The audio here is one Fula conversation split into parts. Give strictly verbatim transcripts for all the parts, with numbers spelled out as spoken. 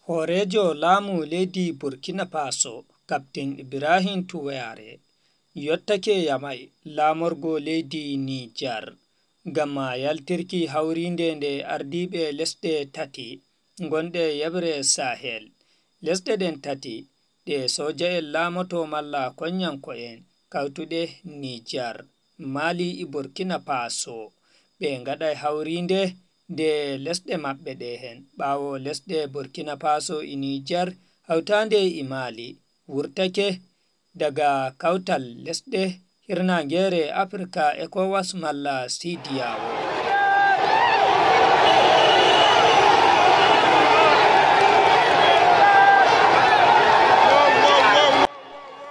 Hooreejo laamu leydi Burkina Faso, Kaptin Ibrahim Tuware, yottake Yamay laamorgo leydi Nijar, gama yaltirki hawriinde nde ardiiɓe lesɗe tati ngonɗe yeɓre Sahel. Lesɗe ɗen tati, ɗe sooja'en laamoto malla konyanko'en, kawtuɗe Nijar, Mali e Burkina Faso, ɓe ngaɗay hawriinde nde lesɗe maɓɓe ɗe hen. Ɓaawo lesɗe Burkina Faso e Nijar, hawtaande e Mali, wurtake daga kawtal lesɗe hirnaangeere Afirka, ECOWAS malla CEDEAO.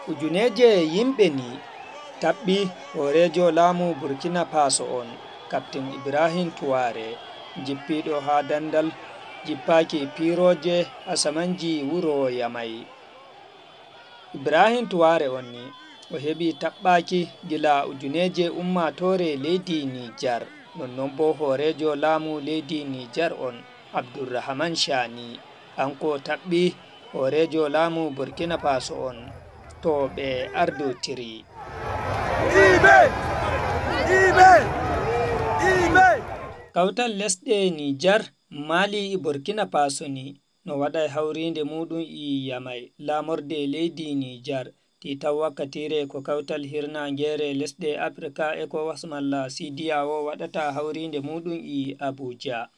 Ujuneeje yimɓe ni taɓɓi hooreejo laamu Burkina Faso on, Kaptin Ibrahim Tuware, jippiiɗo haa dandal jippaaki piirooje asamanji wuro Yamay. Ibrahim Tuware on ni, o heɓi taɓɓaaki gila ujuneeje ummaatoore leydi Nijar. Non non bo hooreejo laamu leydi Nijar on, Abdurrahman Chani, kanko taɓɓi hooreejo laamu Burkina Faso on to ɓe ardotiri. Kawtal lesɗe Nijar, Mali e Burkina Faso ni no waɗay hawriinde muuɗum e Yamay, laamorde leydi Nijar. Ti taw wakkatiire ko kawtal hirnaangeere lesɗe Afirka, ECOWAS malla CEDEAO, waɗata hawriinde muuɗum e Abuja.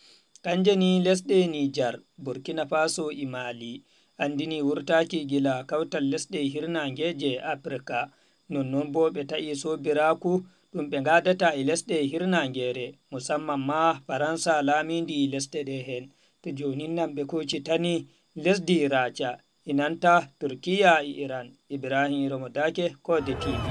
Kanje ni lesɗe Nijar, Burkina Faso e Mali anndini wurtaaki gila kawtal lesɗe hirnaangeeje Afirka. Non non bo ɓe ta'i soobiraaku ɗum ɓe ngaadata e lesɗe hirnaangeere, musamman ma Faransa laamiindi lesɗe ɗe heen. To joonin nan ɓe kuucitani lesdi Raaca, e nanta Turkiya e Iran. Ibrahim Romo Dake, Koode T V.